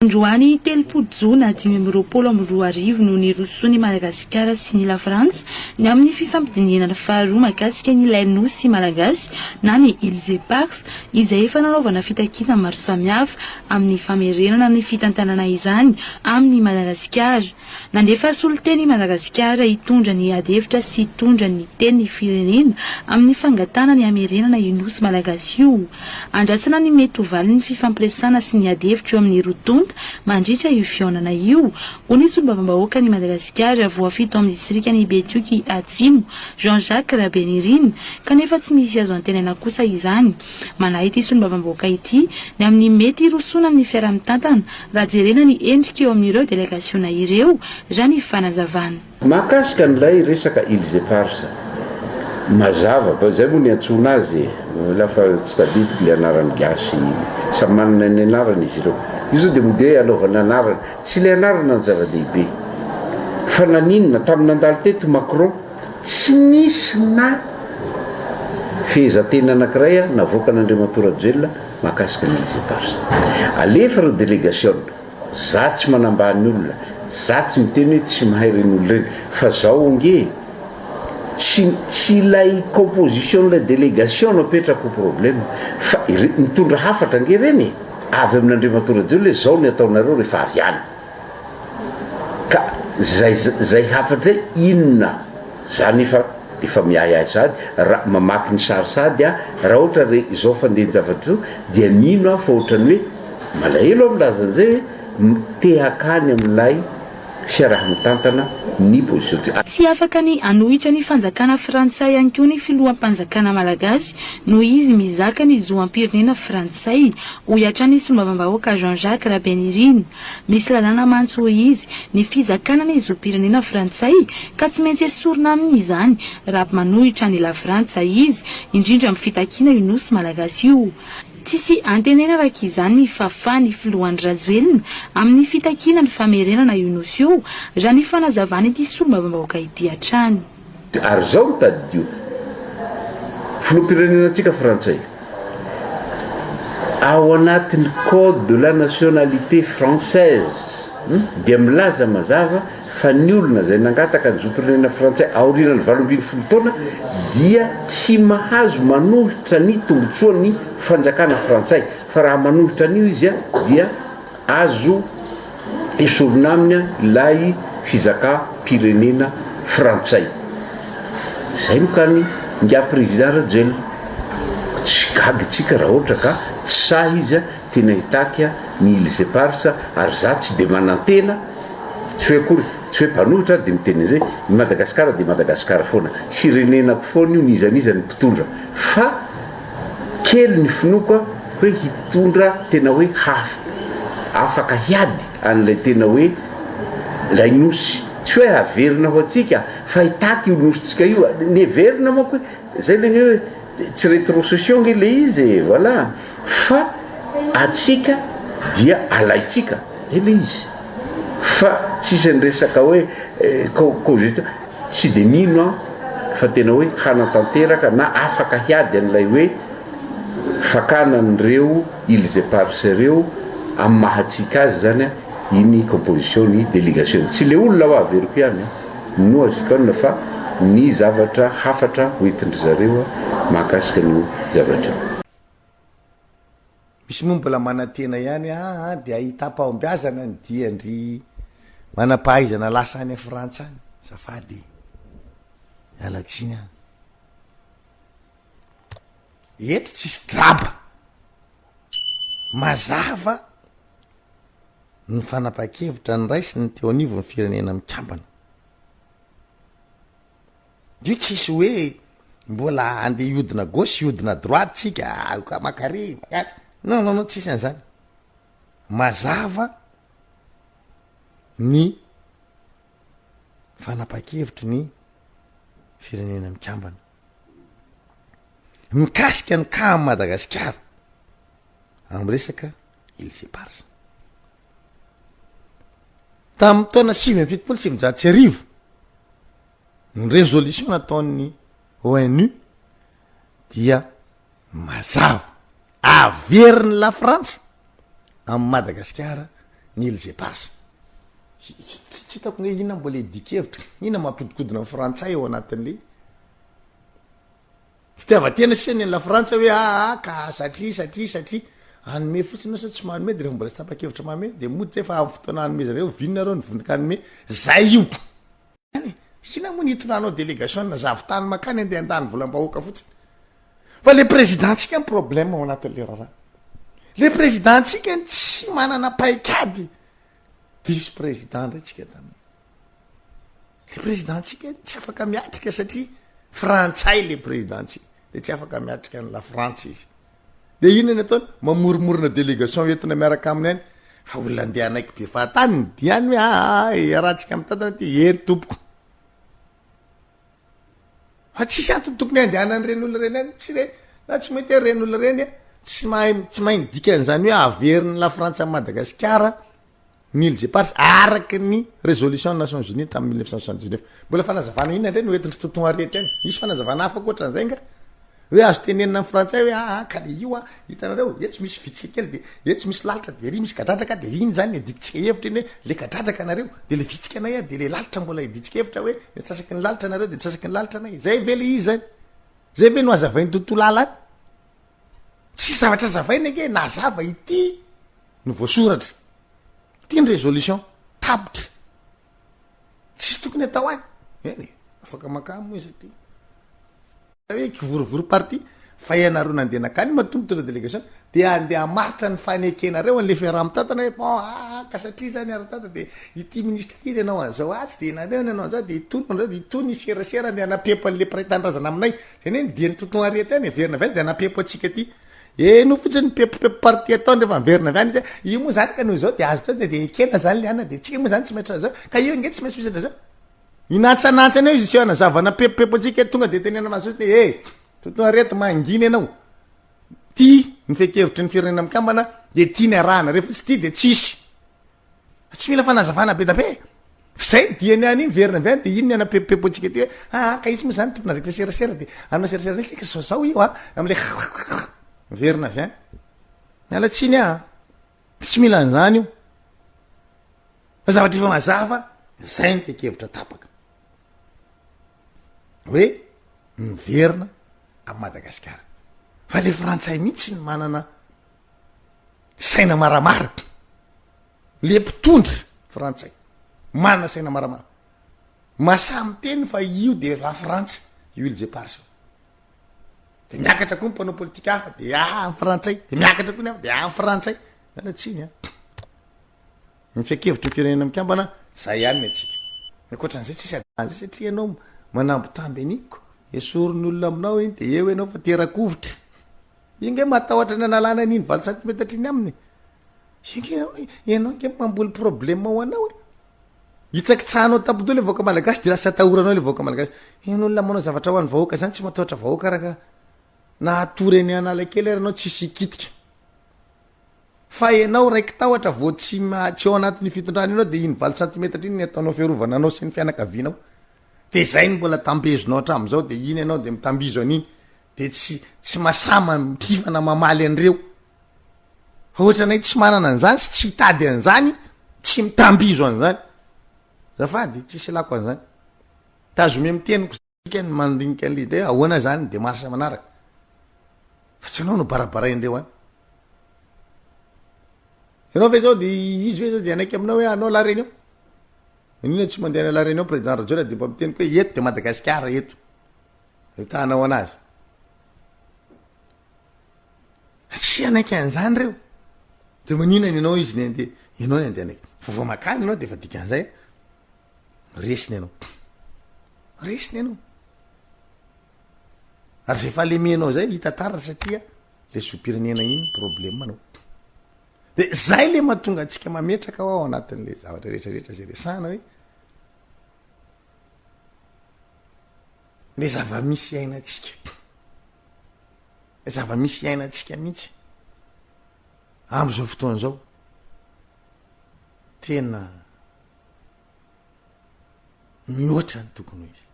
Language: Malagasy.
Androany 30 jona 2025 no nirosoan'i Madagasikara sy ny Lafrantsa ny amin'ny fifampidinihana faharoa mahakasika ny ilay Nosy Malagasy na ny Îles Éparses izay efa nanaovana fitakiana maro samihafa amin'ny famerenana ny fitantanana izany amin'i Madagasikara. Nandefa solontena i Madagasikara hitondra ny adihevitra sy hitondra ny tenin'ny firenena amin'ny fangatahana ny hamerenana io Nosy Malagasy io. Andrasana ny mety ho valin'ny fifampiresahana sy ny adihevitra eo amin'ny roa tonta mandritra io fihaonana io, hoy ny solombavambahoakan'i Madagasikara voafidy tao amin'ny distrikan'i Betioky Atsimo, Jean Jacques Rabenirina, kanefa tsy misy azo antenaina kosa izany. Manahy ity solombavambahoaka ity ny amin'ny mety hirosoana amin'ny fiaraha-mitantana raha jerena ny endrika eo amin'ireo delegasiona ireo, raha ny fanazavana. Mahakasika an'ilay resaka Îles Éparses, mazava ba, izay moa niantsoana azy e, la fa tsy tadidiko ilay anarany gasy, samy manana ny anarany izy ireo. Io izao dia mody hoe anaovana anarana, tsy ilay anarana no zava-dehibe, fa naninona, tamin'ny nandalo teto Macron, Tsy nisy na fehezanteny anankiray navoakan'Andriamatoa Rajoelina mahakasika ny Îles Éparses. Alefa ireo delegasiona. Za tsy manambany olona, za tsy miteny hoe tsy mahay ireny olona ireny, fa zao ange e, tsy tsy ilay composition-n'ilay délégation no apetrako ho problème, fa ire- mitondra hafatra ange ireny e, avy amin'Andriamatoa Rajoelina hoe zao ny ataonareo rehefa avy any. Ka zay zay hafatra zay inona? Za nefa efa miahiahy sahady raha mamaky ny sary sahady aho raha ohatra re izao fandehan-javatra izao dia mino aho fa ohatran'ny hoe malahelo aho milaza an'izay hoe te hakany amin'ilay fiaraha-mitantana ny position tsy Tsy afaka ny hanohitra ny fanjakana frantsay ihany koa ny filoham-panjakana malagasy noho izy mizaka ny zoam-pirenena frantsay, hoy hatrany ny solombavambahoaka Jean Jacques Rabenirina. Misy lalàna mantsy hoy izy ny fizakana ny zom-pirenena frantsay ka tsy maintsy esorina aminy izany raha manohitra an'i Lafrantsa izy, indrindra amin'ny fitakiana io nosy malagasy io. Tsisy antenaina araka izany ny fahafahan'ny filoha Andry Rajoelina amin'ny fitakiana ny famerenana io nosy io, raha ny fanazavan'ity solombavambahoaka ity hatrany. Ary zao no tadidio, filoham-pirenenantsika frantsay, ao anatin'ny code de la nationalité française dia milaza mazava fa ny olona izay nangataka ny zom-pirenena frantsay aorianan'ny 18 taona dia tsy mahazo manohitra ny tombotsoan'ny fanjakana frantsay fa raha manohitra an'io izy dia Azo esorina aminy ilay fizakam-pirenena frantsay. Zay no kany ingahy président Rajoelina. Tsy gaga tsika raha ohatra ka tsy sahy izy tena hitaky ny îles éparses ary za tsy de manantena, tsy hoe akory tsy hoe mpanohitra aho de miteny an'izay, i Madagasikara de Madagasikara foana, firenenako foana io n'iza n'iza ny mpitondra fa Kely ny finoako hoe hitondra tena hoe hafa, afaka hiady an'ilay tena hoe ilay nosy. Tsy hoe haverina ho antsika fa hitaky io nosintsika io. Ny heverina manko hoe zay ilay hoe tsy rétrocession nge ilay izy e, voilà. Fa antsika dia alaintsika, zay ilay izy. Fa tsisy ny resaka hoe co-gestion. Tsy dia mino aho fa tena hoe hanatanteraka na afaka hiady an'ilay hoe fakana an'ireo îles éparses ireo amin'ny maha antsika azy izany iny composition ny délégation iny. Tsy ilay olona hoa averiko ihany no azoko anona fa ny zavatra hafatra hoentin-dry zareo mahakasika an'io zavatra io. Misy moa mbola manantena ihany hoe aa dia ahitam-pahombiazana ny dian-dry manam-pahaizana lasa any Frantsa any. Azafady e. Miala tsiny an. Eto tsisy draba. Mazava ny fanapahan-kevitra noraisiny teo anivon'ny firenena mikambana. Io tsisy hoe mbola andeha hiodina gauche hiodina droite tsika ah, makary makatsy non non non tsisy an'izany mazava ny fanapahan-kevitry ny firenena mikambana mikasika ny cas am Madagasikara am resaka îles éparses tamin'ny taona 1979 Ny résolution nataon'ny ONU dia mazava, averin'i Lafrantsa amin'i Madagasikara Ny Îles Éparses. Tsy hitako hoe inona mbola hidian-kevitra, inona mampiodikodina ny frantsay ao anatin'le fitiavan-tena sisa ny an'i Lafrantsa hoe aa ka satria satria satria hanome fotsiny sa tsy manome de rehefa mbola tsy tapa-kevitra manome de mody zay fa amin'ny fotoana hanomezana eo vino nareo ny vonoka hanome zay io. Any inona moa ny hitondranao délégation na zavon-tany makany andeha handany volam-bahoaka fotsiny fa le président-tsika ny problème ao anatin'le raharaha le président-tsika ny tsy manana paikady diso président ndray tsika tamin'iny le président-tsika tsy afaka miatrika satria frantsay le président-tsika de tsy afaka miatrika ny la frantsa izy De inona ny ataony? Mamoromorona délégation entina miaraka aminy any fa olona andeha hanaiky be fahatany ny diany hoe aa iarahantsika mitantana ty, eny tompoko. Fa tsisy antony tokony handehanan'ireny olona ireny any, tsy re na tsy mety ireny olona ireny tsy mahay tsy mahay ny dikan'izany hoe averin'ny Lafrantsa amin'i Madagasikara Ny Îles Éparses, araka ny résolution ny Nations Unies tamin'ny 1979. Mbola fanazavana inona indray no entin-dry Tonton Harriet any? Hisy fanazavana hafa ankoatran'izay nga? Hoe azo tenenina amin'ny frantsay hoe aa ka le io a, hitanareo, etsy misy vitsika kely de etsy misy lalitra de ery misy kadradraka de iny zany ny adidintsika hevitra iny hoe le kadradraka nareo de le vitsika anay a de le lalitra mbola idintsika hevitra hoe ny antsasaky ny lalitra nareo de antsasaky ny lalitra anay. Zay ve le izy zany? Zay ve no hazavain'i Tonton Lala any? Tsisy zavatra hazavaina ange, nazava ity no voasoratra. Ity ny résolution, tapitra. Tsisy tokony atao any. Eny e, afaka makany moa izy aty. Hoe kivorivory parti, fa ianareo nandeha nakany matoa mitondra délégation, dia andeha hamaritra ny fanekenareo an'le fiaraha-mitantana hoe bon ah ka satria zany ara-tantana dia ity ministra ity ny hanao an'izao atsy dia nareo ny hanao an'izao dia itony manao an'izao dia itony hiserasera andeha hanapepo an'le mpiray tanindrazana aminay. Zany hoe ny dian'ny tonton Harriet any heverina avy any dia hanapepo antsika aty. Eny fotsiny ny pepopepo parti ataony rehefa miverina avy any izy hoe io moa zany ka noho izao de azo atao de de ekena zany le anona de tsika moa zany tsy maintsy zao ka io ange tsy maintsy misy an'zao. Hinantsanantsana eo izy sy hanazavana pepopepo antsika tonga de tenenana azy fotsiny hoe eh tonton Harriet mangina ianao ty ny fehin-kevitry ny firenena mikambana de ty ny arahana rehefa tsy ty de tsisy. Tsy mila fanazavana be da be. Fa zay ny diany any iny, verina avy any de iny ny anapepopepo antsika ty hoe aa ka izy moa zany tompon'andraikitra serasera de hanao serasera mihitsy ka zao zao io a, amle miverina avy any. Miala tsiny aho a, tsy mila an'izany io. Fa zavatra efa mazava, zay ny fehin-kevitra tapaka. Hoe miverina am Madagasikara. Fa le frantsay mihitsy ny manana saina maramara. Le mpitondra frantsay manana saina maramara. Masaha miteny fa io de la frantsa io îles éparses io. De miakatra koa ny mpanao politika hafa de ah ny frantsay, de miakatra koa ny hafa de ah ny frantsay. Miala tsiny an. Ny fiankevitry ny firenena mikambana zay ihany ny antsika. Ny ankoatran'izay tsisy adala satria ianao manambitamby an'iny ko. Esorin'ny olona aminao iny de eo ianao fa tera-kovitra. Io nge matahotra ny analana an'iny valo centimetatra iny aminy e. Io nge ianao nge mamboly problème ho anao e. Hitsakitsahanao tampon-doha le vahoaka malagasy de lasa atahoranao le vahoaka malagasy. Iny olona manao zavatra ho an'ny vahoaka zany tsy matahotra vahoaka rangah. Na hatory eny Analakely ary ianao tsisy hikitika. Fa ianao raiki-tahotra vao tsy tsy ao anatin'io fitondrana io anao de iny valo centimetatra iny ny ataonao fiarovana anao sy ny fianakavianao. De zay no mbola tambezinao hatramin'izao de iny ianao de mitambizo an'iny. de tsy tsy masaha mitrifana mamaly an'ireo fa ohatranay tsy manana an'izany sy tsy hitady an'izany tsy mitambizo an'izany zafady tsisy ilako an'izany tazomy amin'ny teniko zika ny mandinika an'le izy ahoana zany ny démarche manaraka fa tsy anao no barabarain'ireo any ianao ve zao de izy ve zao de anaiky aminao hoe anao la réunion inona tsy mandeha any la réunion président Rajoelina de mba miteny koa hoe eto de Madagasikara eto Ahitana anazy. Tsy hanaiky an'izany reo. De maninona ny anao izy ny andeha, ianao ny andeha hanaiky. Fa vao makany ianao de efa dikan'izay resiny ianao. Resiny ianao. Ary zay fahalemenao zay hita taratra satria le zom-pirenena iny problème anao. De zay le mahatonga antsika mametraka ao anatin'le zavatra rehetrarehetra zay resahana hoe Le zava-misy iainantsika, le zava-misy iainantsika mihitsy am'izao fotoana izao, tena mihoatra ny tokony ho izy.